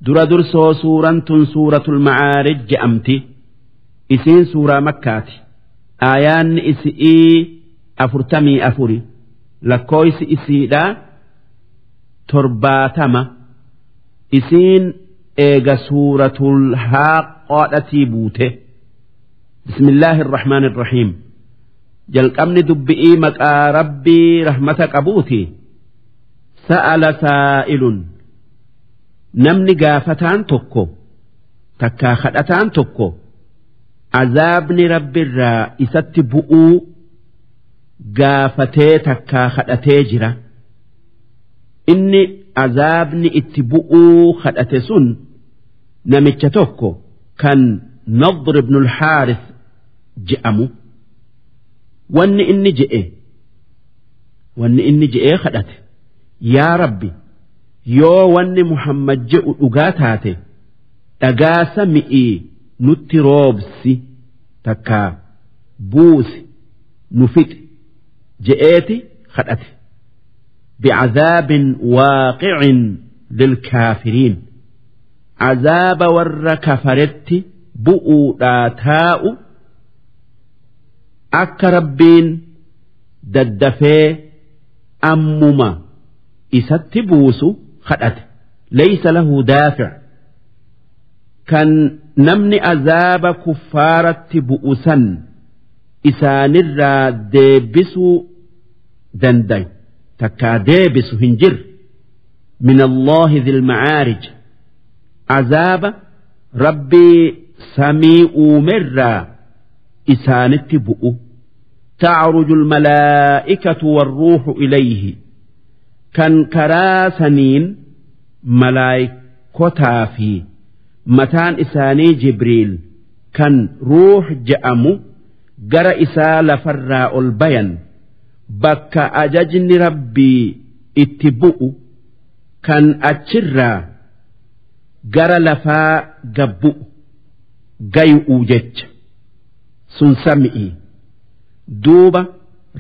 Dura dursoo suuraan tun suuratul Macaarij je'amti. Isiin suuraa Makkaati. Aayaanni isi'ii 44, lakkooysi isiidha 70. Isiin eega suuratul Haaqqoodhatii buute. Bismillaahi irrahmaan irrahiim. Jalqabni dubbi'ii maqaa Rabbii rahmata qabuuti. Sa'ala saa'ilun, namni gaafataan tokko takkaa kadhataan tokko azaabni Rabbirraa isatti bu'uu gaafatee takkaa kadhatee jira. Inni azaabni itti bu'uu kadhate sun namicha tokko kan Nadr ibn al-Haaris je'amu. Wanni inni je'ee kadhate: "Yaa Rabbi, yoo wanni Muhammad je'u dhugaa taate, dhagaa sami'ii nutti roobsi takkaa buusi, nu fixi" je'eeti kadhate. بعذاب واقع للكافرين، azaaba warra kafaretti bu'uudhaa taa'u akka Rabbiin daddafee ammuma isatti buusu kadhate. ليس له دافع، kan namni azaaba kuffaaratti bu'u san isaanirraa deebisuu dandayu takkaa deebisu hin jirre. من الله ذي المعارج، azaaba Rabbii samii uumerraa isaanitti bu'u. تعرج الملائكة والروح إليه، kan karaa saniin malaayikotaa fi mataan isaanii Jibriil kan Ruux je'amu gara isaa lafarraa ol bayan, bakka ajajni Rabbii itti bu'u, kan achirraa gara lafaa gabbu'u gayu'u jecha sun sami'i. Duuba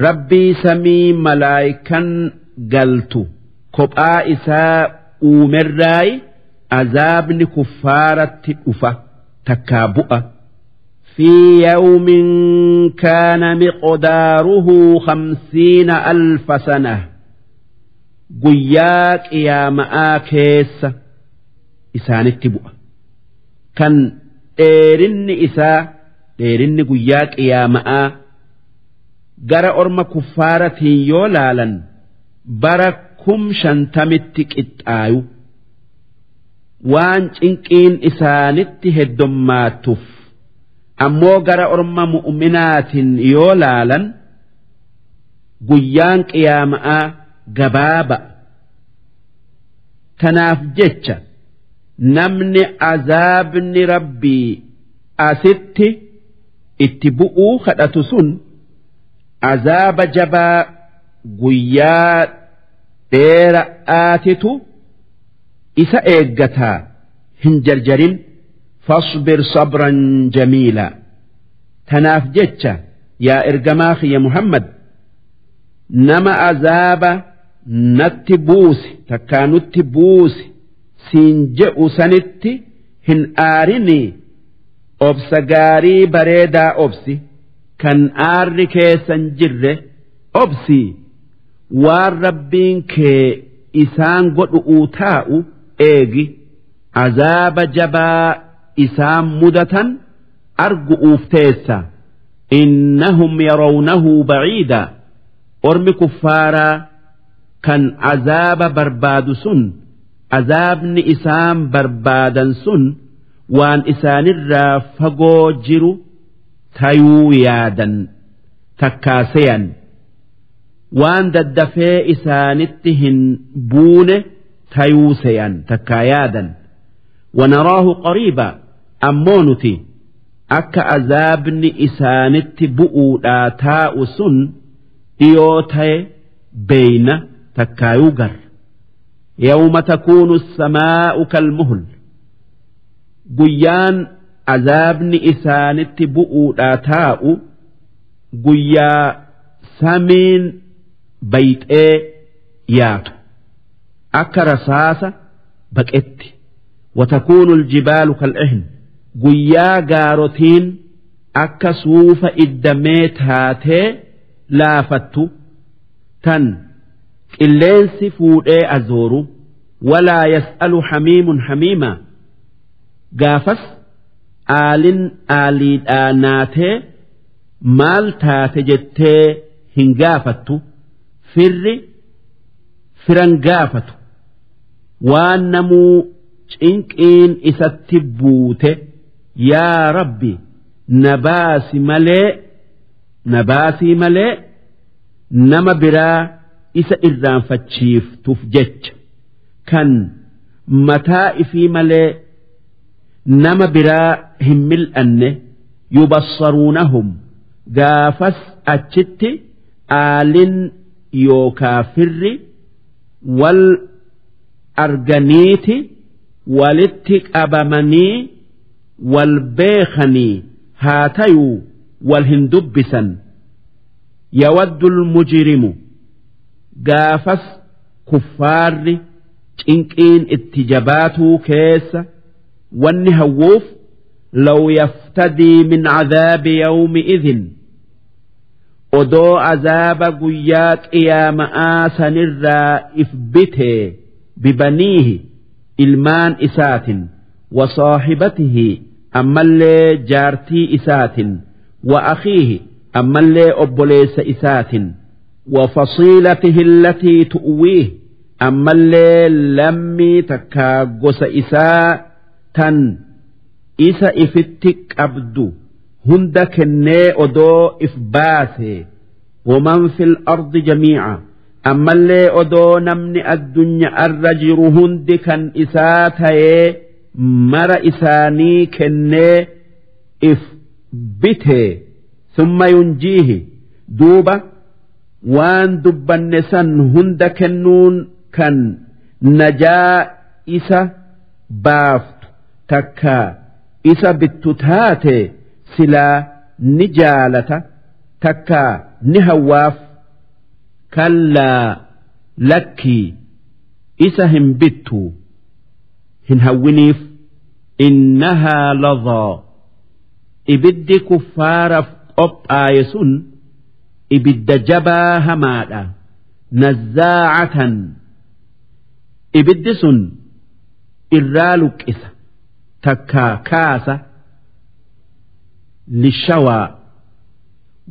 Rabbii samii malaayikan galtu kophaa isaa uumerraayi azaabni kuffaaratti dhufa takkaa bu'a. في يوم كان مقداره 50,000 سنة، guyyaa qiyaama'aa keessa isaanitti bu'a. Kan dheerinni isaa, dheerinni guyyaa qiyaama'aa, gara orma kuffaaratiin yoo laalan bara 50,000tti qixxaayu, waan cinqiin isaanitti heddommaatuuf. Ammoo gara orma mu'minaatiin yoo laalan guyyaan qiyaama'aa gabaaba. Tanaaf jecha namni azaabni Rabbii asitti itti bu'uu kadhatu sun azaaba jabaa guyyaa dheera'aatitu isa eeggataa hin jarjarin. فاصبر صبرا جميلا. Tanaaf jecha yaa ergamaa kiyya Muhammad, nama azaaba natti buusi takkaa nutti buusi siin je'u sanitti hin aarinii, obsa gaarii bareedaa obsi, kan aarri keessan jirre obsi. Waan Rabbiin kee isaan godhu'uu taa'u eegi, azaaba jabaa isaan mudatan argu'uuf teessa. إنهم يرونه بعيدا، ormi kuffaaraa kan azaaba barbaadu sun azaabni isaan barbaadan sun waan isaanirraa fagoo jiru tayuu yaadan takkaaseyan, waan daddafee isaanitti hin buune tayuu seyan takkaa yaadan. ونراه قريبا، ammoo nuti akka azaabni isaanitti bu'uudhaa taa'u sun dhiyoo ta'e beeyna takkaayuu garra. يوم تكون السماء كالمهل، guyyaan azaabni isaanitti bu'uudhaa taa'u guyyaa samiin bayxee yaatu akka rasaasa baqetti. Watakuunu aljibaalu kal'ihn, guyyaa gaarotiin akka suufa iddamee taatee laafattu tan qilleensi fuudhee azooru. Walaa yas'alu hamiimun hamiima, gaafas aalin aaliidhaa naatee maal taate jettee hin gaafattu, firri firan gaafatu, waan namuu cinqiin isatti buute yaa Rabbi na baasi malee, na baasii malee nama biraa isa irraanfachiiftuuf jecha, kan mataa ifii malee nama biraa hin mil'anne. Yubassaruunahum, gaafas achitti aalin yookaa firri wal arganiiti walitti qabamanii wal beekanii haa tayuu wal hin dubbisan. Yawaddu almujrimu, gaafas kuffaarri cinqiin itti jabaatuu keessa wanni hawwuuf, law yaftadii min cadaabi yawmi idhin, odoo azaaba guyyaa qiyaama'aa sanirraa if bitee, bibaniihi, ilmaan isaatin, wa saaxibatihi, ammallee jaartii isaatin, wa akhiihi, ammallee obboleessa isaatin, wa fasiilatihi allatii tu'wiih, ammallee lammii takkaa gosa isaa tan isa ifitti qabdu hunda kennee odoo if baase. Waman fil ardi jamiica, ammallee odoo namni addunyaa jiru hundi kan isaa tayee mara isaanii kennee if bitee. Summa yunjiihi, duuba waan dubbanne san hunda kennuun kan najaa isa baaftu takka isa bittu taate silaa ni jaalata takka ni hawwaaf. Kallaa, lakkii, isa hin bittu, hin hawwiniif. Innahaa ladhaa, ibiddi kuffaaraaf qophaaye sun ibidda jabaa hamaadha. Nazzaacatan, ibiddi sun irraa luqqisa takka kaasa. Lishawaa,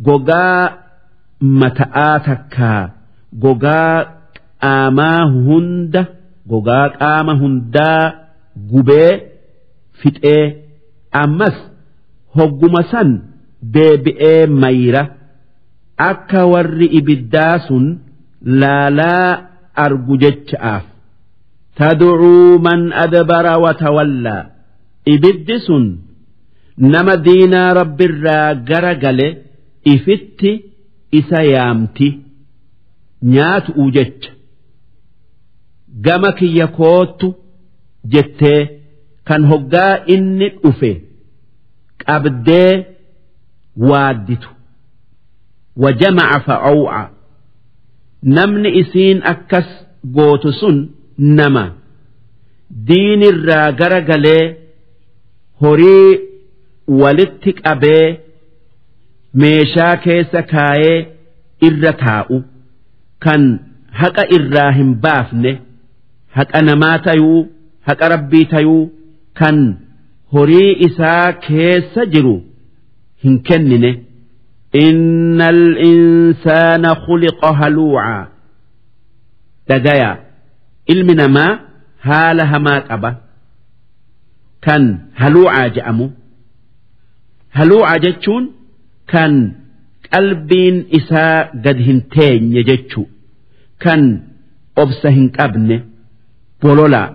gogaa mata'aa takkaa gogaa qaamaa hunda, gogaa qaama hundaa gubee fixee ammas hogguma san deebi'ee mayra, akka warri ibiddaa sun laalaa argu jecha'aaf. Tad'uu man adbara watawallaa, ibiddi sun nama diinaa rabbirraa gara gale ifitti isa yaamti nyaatu'u jecha, gama kiyya koottu jettee, kan hoggaa inni dhufe qabdee waadditu. Wajamaca fa'aw'a, namni isiin akkas gootu sun nama diinirraa gara galee horii walitti qabee meeshaa keessa kaayee irra taa'u, kan haqa irraa hin baafne, haqa namaa tayuu haqa rabbii tayuu, kan horii isaa keessa jiru hin kennine. Innal insaana khuliqa haluuca, dhagaya, ilmi namaa haala hamaa qaba kan haluucaa je'amu. Haluucaa jechuun kan qalbiin isaa gad hin teenye jechuu, kan obsa hin qabne, bololaa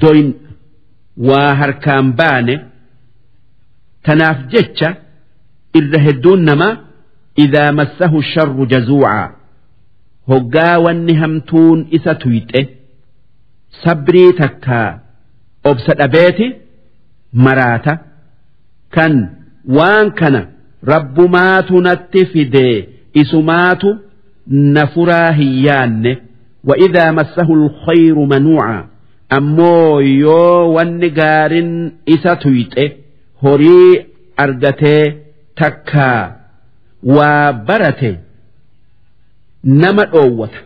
doyin waa harkaan baane. Tanaaf jecha irra hedduun namaa idaa massahu sharru jazuucaa, hoggaa wanni hamtuun isa tuyxe sabrii takkaa obsa dhabeeti maraata, kan waan kana rabbumaatu natti fidee isumaatu na furaa hin yaanne. Wa idaa massahu alkhayru manuuca, Ammoo yoo wanni gaarin isa tuyxe horii argatee takkaa waa barate nama dhoowwata.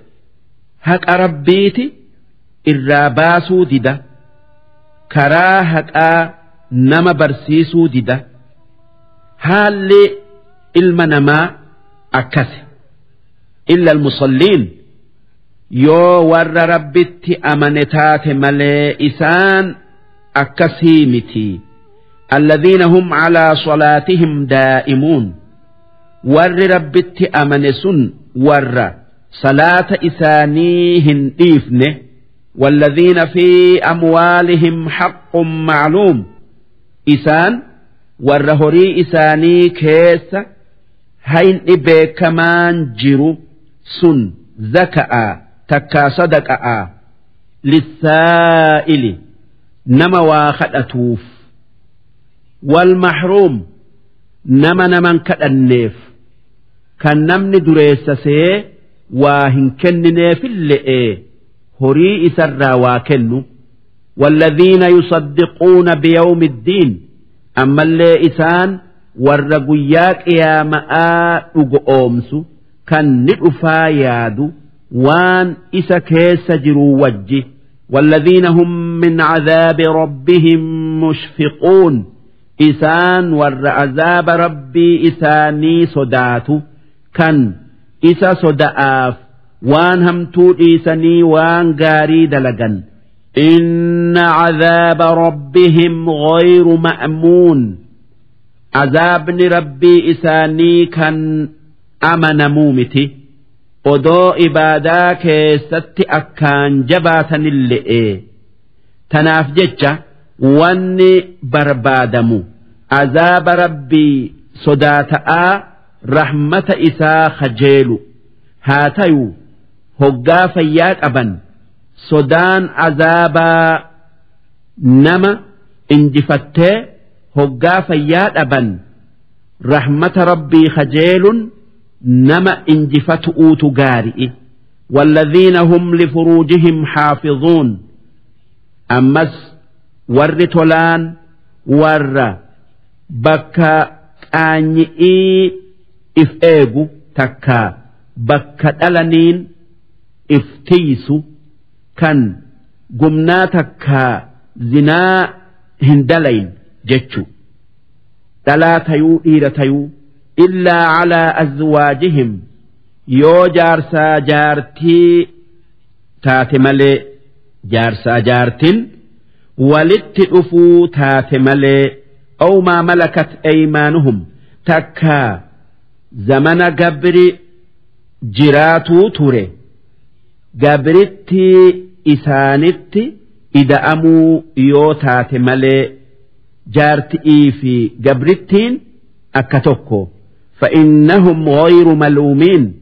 Haqa Rabbiiti irraa baasuu dida. Karaa haqaa nama barsiisuu dida. Haalli ilma namaa akkasi. Illa almusalliin, yoo warra Rabbitti amane taate malee isaan akkasii miti. Alladhiina hum calaa salaatihim daa'imuun. Warri Rabbitti amane sun warra salaata isaanii hin dhiifne. والذين في أموالهم حق معلوم. Isaan warra horii isaanii keessa hayni beekamaan jiru sun zaka'a takkaa sadaqa'a. للسائل, nama waa kadhatuuf. والمحروم, nama naman kadhanneef, kan namni dureessasee waa hin kennineefille'ee horii isarraa waa kennu. والذين يصدقون بيوم الدين. Ammallee isaan warra guyyaa qiyaama'aa dhugoomsu, kan ni dhufaa yaadu waan isa keessa jiru wajji. والذين هم من عذاب ربهم مشفقون. Isaan warra azaaba Rabbii isaanii sodaatu, kan isa soda'aaf waan hamtuu dhiisanii waan gaarii dalagan. إن عذاب ربهم غير مأمون. Azaabni Rabbii isaanii kan amanamuu miti, odoo ibaadaa keessatti akkaan jabaatanille'e. Tanaaf jecha wanni barbaadamu azaaba Rabbii sodaata'aa rahmata isaa kajeelu haa tayu. Hoggaa fayyaa qaban sodaan azaabaa nama injifattee, hoggaa fayyaa dhaban rahmata Rabbii kajeelun nama injifatu'uutu gaari'i. والذين هم لفروجهم حافظون. Ammas warri tolaan warra bakka qaanyi'ii if eegu takka bakka dhalaniin if tiisu, kan gumnaa takka zinaa hin dalayn jechu, dhalaa tayuu dhiira tayuu. إلا على أزواجهم, yoo jaarsaa jaartii taate malee, jaarsaa jaartin walitti dhufuu taate malee. أو ما ملكت أيمانهم, takka zamana gabri jiraatuu ture gabritti isaanitti ida'amuu yoo taate malee. Jaarti'ii fi gabrittiin akka tokko. فإنهم غير ملومين.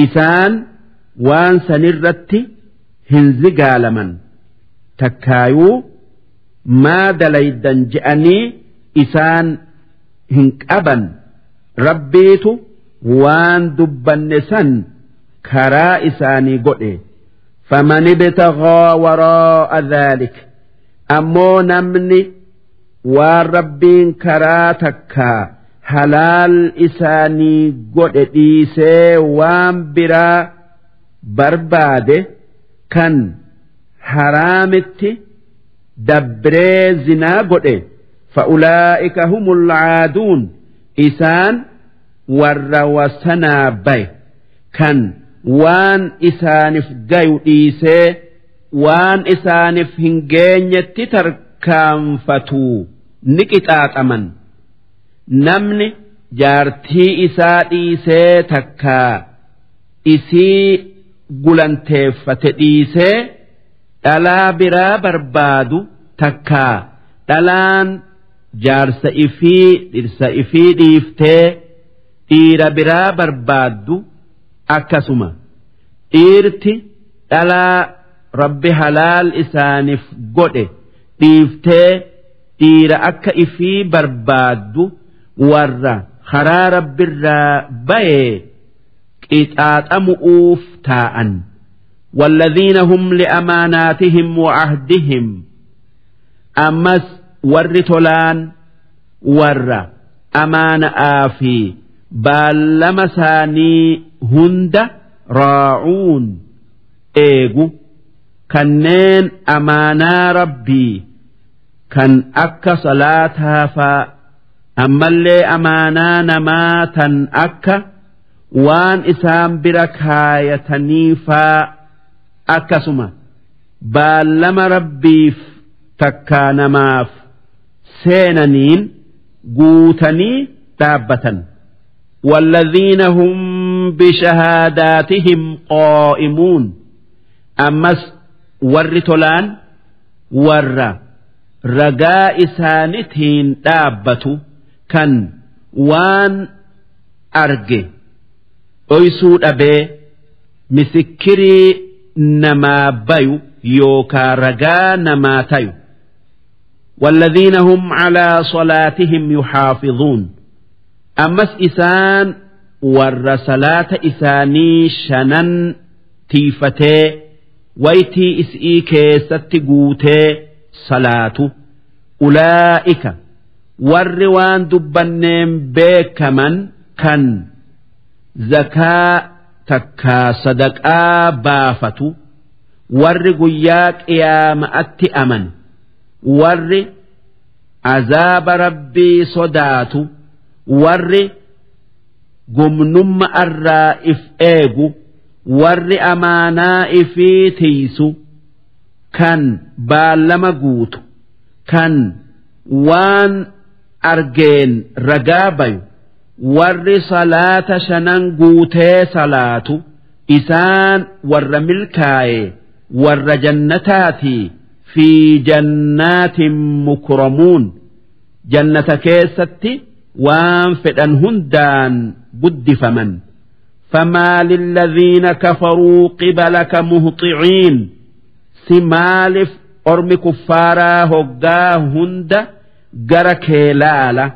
Isaan waan sanirratti hin zigaalaman, takkaayuu maa dalaydan je'anii isaan hin qaban. Rabbiitu waan dubbanne san karaa isaanii godhe. فمن ابتغى وراء ذلك, ammoo namni waan Rabbiin karaa takkaa halaal isaanii godhe dhiisee waan biraa barbaade, kan haraamitti dabree zinaa godhe, فأولئك هم العادون. Isaan warra wasanaa baye, kan waan isaaniif gayu dhiisee waan isaaniif hin geenyetti tarkaanfatu ni qixaaxaman. Namni jaartii isaa dhiisee takkaa isii gulanteeffate dhiisee dhalaa biraa barbaadu, takkaa dhalaan jaarsa ifii dhirsa ifii dhiiftee dhiira biraa barbaaddu, akkasuma dhiirti dhalaa Rabbi halaal isaaniif godhe dhiiftee dhiira akka ifii barbaaddu, warra karaa Rabbirraa bayee qixaaxamu'uuf taa'an. والذين هم لأماناتهم وعهدهم أمس ور tolaan warra amaana'aa fi baallama isaanii hunda راعون eegu kanneen amaanaa Rabbii kan akka salaataa faa ammallee amaanaa namaa tan akka waan isaan bira kaayatanii faa akkasuma baallama Rabbiif takkaa namaaf seenaniin guutanii dhaabbatan. والذين هم بشهاداتهم قائمون ammas warri tolaan warra ragaa isaanitiin dhaabbatu kan waan arge dhoysuu dhabee misikkirii namaa bayu yookaa ragaa namaa tayu. والذين هم على صلاتهم يحافظون ammas isaan warra salaata isaanii shanan tiifatee waytii is'ii keessatti guutee salaatu. أولئك warri waan dubbanneen beekaman kan zakaa takkaa sadaqaa baafatu warri guyyaa qiyaama'atti aman warri azaaba Rabbii sodaatu warri gumnumma irraa if eegu warri amaanaa ifii tiisu kan baallama guutu kan waan argeen ragaa bayu warri salaata shanan guutee salaatu isaan warra milkaaye warra jannataati fi jannaatin mukramuun jannata keessatti waan fedhan hundaan guddifaman. فما للذين كفروا قبلك مهطعين si maaliif ormi kuffaaraa hoggaa hunda gara kee laala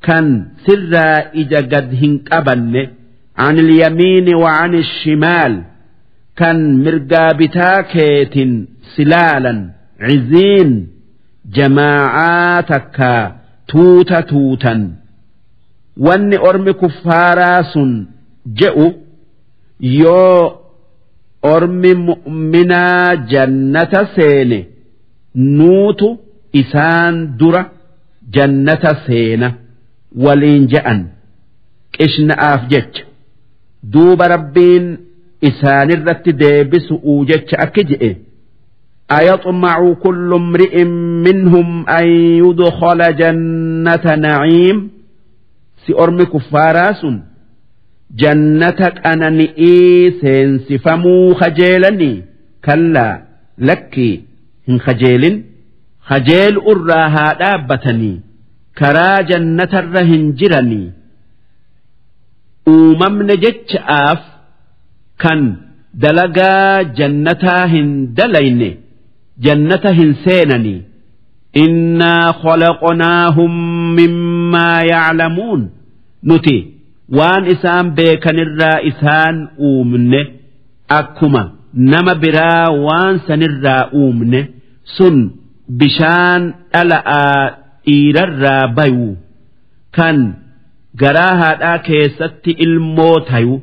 kan sirraa ija gad hin qabanne عن اليمين وعن الشمال kan mirgaa bitaa keetin silaalan عزين jamaacaa takkaa tuuta tuutan. Wanni ormi kuffaaraa sun je'u yoo ormi mu'minaa jannata seene nuutu isaan dura jannata seena waliin je'an qishna'aaf jecha. Duuba Rabbiin isaanirratti deebisu'uu jecha akki je'e: أيطمع كل امرئ منهم أن يدخل جنة نعيم si ormi kuffaaraa sun jannata qanani'ii seensifamuu kajeelanii? Kallaa, lakkii, hin kajeelin. Kajeelu irraa haa dhaabbatanii karaa jannatarra hin jiranii. Uumamne jecha'aaf kan dalagaa jannataa hin dalayne jannata hin seenanii. إنا خلقناهم مما يعلمون nuti waan isaan beekanirraa isaan uumne akkuma nama biraa waan sanirraa uumne sun bishaan dhala'aa dhiirarraa bayu kan garaa haadhaa keessatti ilmoo tayu.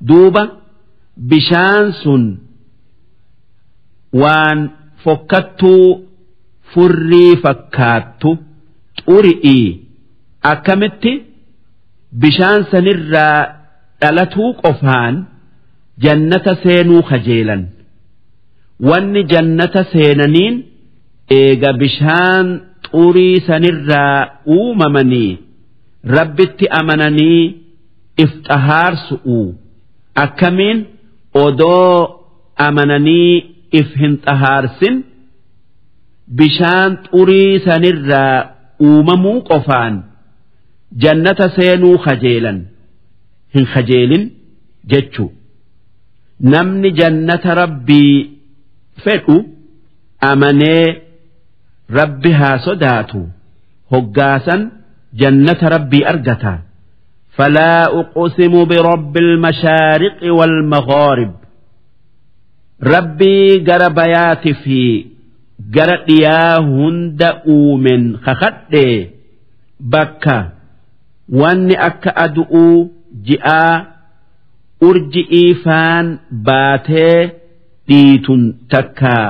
Duuba bishaan sun waan fokkattuu furrii fakkaattu xuri'ii akkamitti bishaan sanirraa dhalatuu qofaan jannata seenuu kajeelan? Wanni jannata seenaniin eega bishaan xurii sanirraa uumamanii Rabbitti amananii if xahaarsu'u. Akkamiin odoo amananii if hin xahaarsin bishaan xurii sanirraa uumamuu qofaan jannata seenuu kajeelan? Hin kajeelin jechu. Namni jannata Rabbii fedhu amanee Rabbi haa sodaatu hoggaasan jannata Rabbii argata. فلا أقسم برب المشارق والمغارب. Rabbii gara bayaati fi gara dhiyaa hunda uumen kakadhe bakka wanni akka adu'uu ji'aa urji'ii faan baatee dhiitun takkaa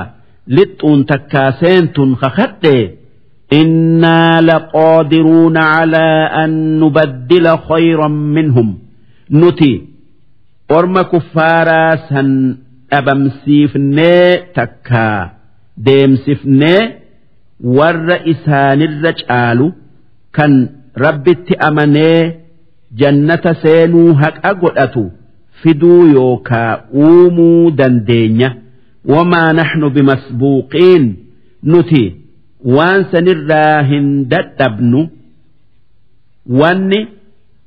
lixxuun takkaa seentun kakadhe innaa laqaadiruuna calaa an nubaddila khayran minhum nuti orma kuffaaraa san dhabamsiifnee takkaa deemsifnee warra isaanirra caalu kan rabbitti amanee jannata seenuu haqa godhatu fiduu yookaa uumuu dandeenya. Wamaa naxnu bimasbuuqiin nuti waan sanirraa hin dadhabnu, wanni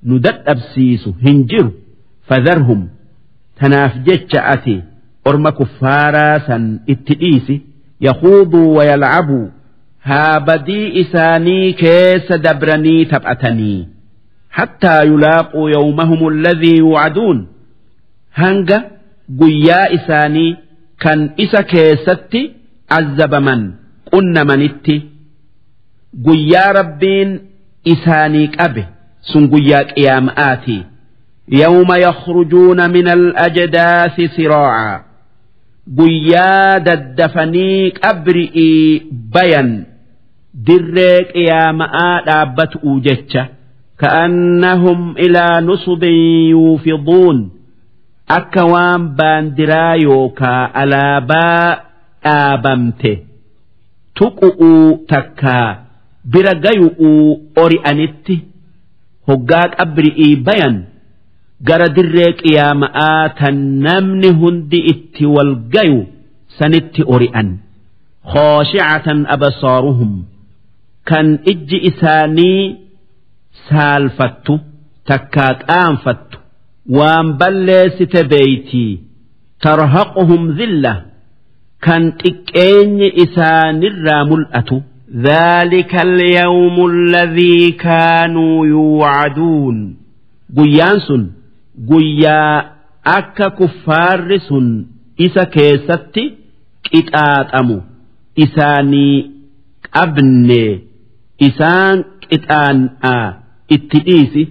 nu dadhabsiisu hin jiru. Fadharhum tanaaf jecha ati orma kuffaaraa san itti dhiisi, yakhuuduu wayalcabuu haa badii isaanii keessa dabranii taphatanii, hattaa yulaaquu yawmahum alladhii yuucaduun hanga guyyaa isaanii kan isa keessatti azzabaman qunnamanitti, guyyaa rabbiin isaanii qabe sun guyyaa qiyaama'aati. Yawma yakhrujuuna min al-ajdaasi siraa'a guyyaa daddafanii qabri'ii bayan dirree qiyaama'aa dhaabbatu'u jecha. Ka'annahum ilaa nusubin yuufiduun akka waan baandiraa yookaa alaabaa dhaabamte tuqu'uu takkaa bira gayu'uu ori'anitti hoggaa qabri'ii bayan gara dirree qiyaama'aa tan namni hundi itti wal gayu sanitti ori'an. Khooshi'atan absaaruhum kan ijji isaanii saalfattu takkaa qaanfattu waan balleessite beeytii. Tarhaquhum zilla kan xiqqeenyi isaanirraa mul'atu. ذلك اليوم الذي كانوا يوعدون guyyaan sun guyyaa akka kuffaarri sun isa keessatti qixaaxamu isaanii qabne isaan qixaan'aa itti dhiisi.